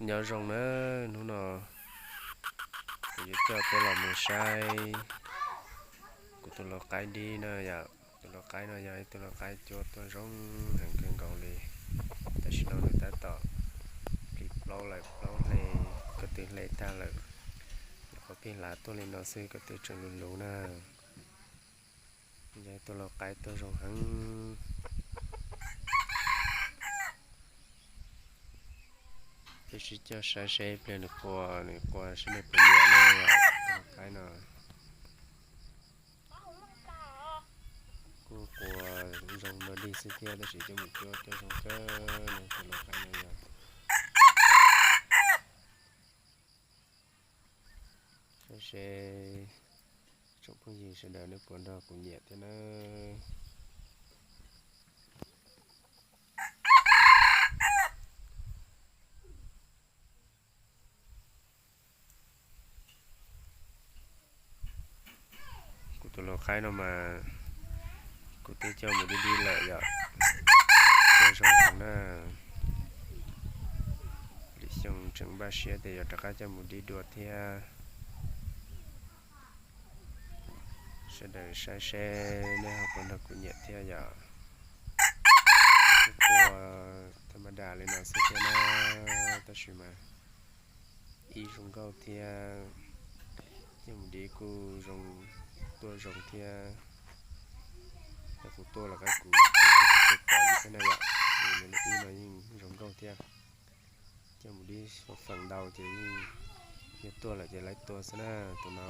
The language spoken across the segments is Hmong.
Nyob zoo na, hnub no kuv yuav coj peb los mus saib kuv tus lau qaib dib na yom. Tus lau qaib no yog ib tug lau qaib cuab tuaj zoo heev kawg nkaus li. Tam sim no nws tab tom plig plaub lawm, plaub hle, ko tw hle tag lawm. Nyuam qhuav plig hlav tuaj li no xwb, ko tw tseem luv luv na. Yog ib tug lau qaib tuaj zoo heev. Peb sib coj saib seb ib pliag nws qua, nws qua seb nej puas nyiam na yom. Tus lau qaib no kuj qua zoo dog dig xwb thiab, tab sis coj mus cuab coj zoo kawg no, tus lau qaib no yog. Saib seb tsoom phooj ywg sawv daws nej puas nrog kuv nyiam thiab na. Kuv tus lau qaib no mas kuv twb coj mus dib dib lawm yom. Coj zoo heev na. Lwm xyoo tseem npaj siab tias yuav rov qab coj mus dib dua thiab. Sawv daws saib seb nej ho puas nrog kuv nyiam thiab yom. Kuj qua tha ma das li no xwb thiab na, tab sis mas ib zoo nkauj thiab, coj mus dib kuj zoo, tuaj zoo thiab. Yog kuv tuaj los qab kuv kuv kuj tsis tshua pom li thiab na yom, nws li ib no yeej zoo nkauj thiab. Coj mus dib feem ntau ces yeej yog tuaj lawm ces lawv tua xwb na, tus no.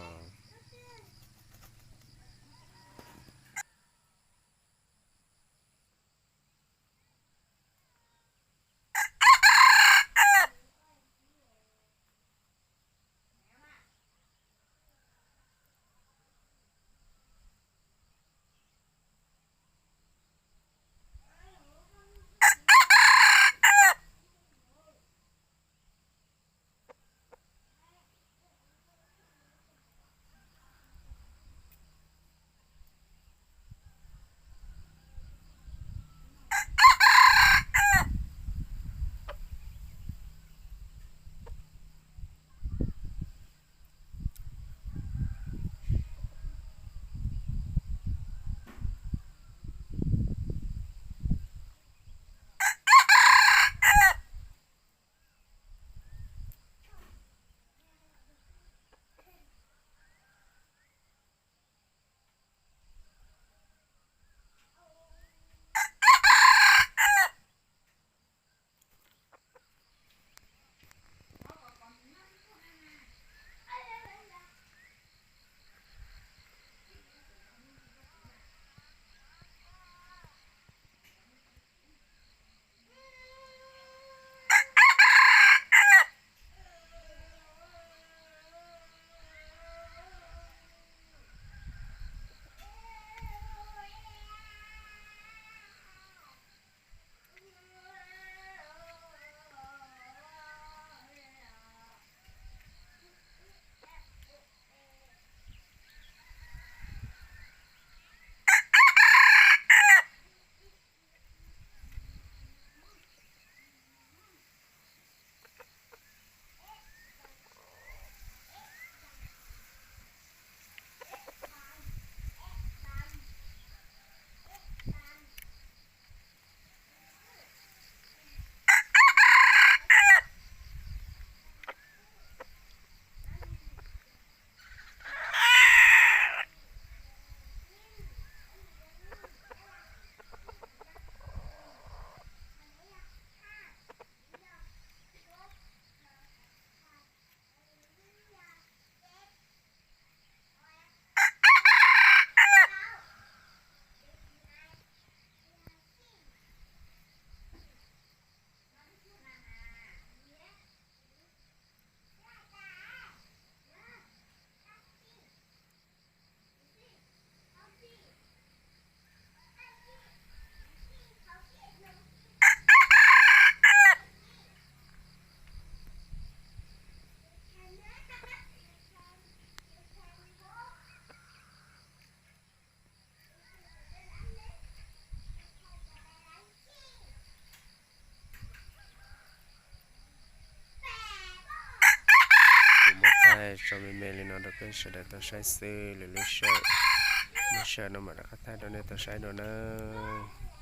thaij tso me me li no rau peb sawv daws tau saib xwb. Lwm lub sij hawm muaj sij hawm no mam rov qab thaij rau nej tau saib dua nawb.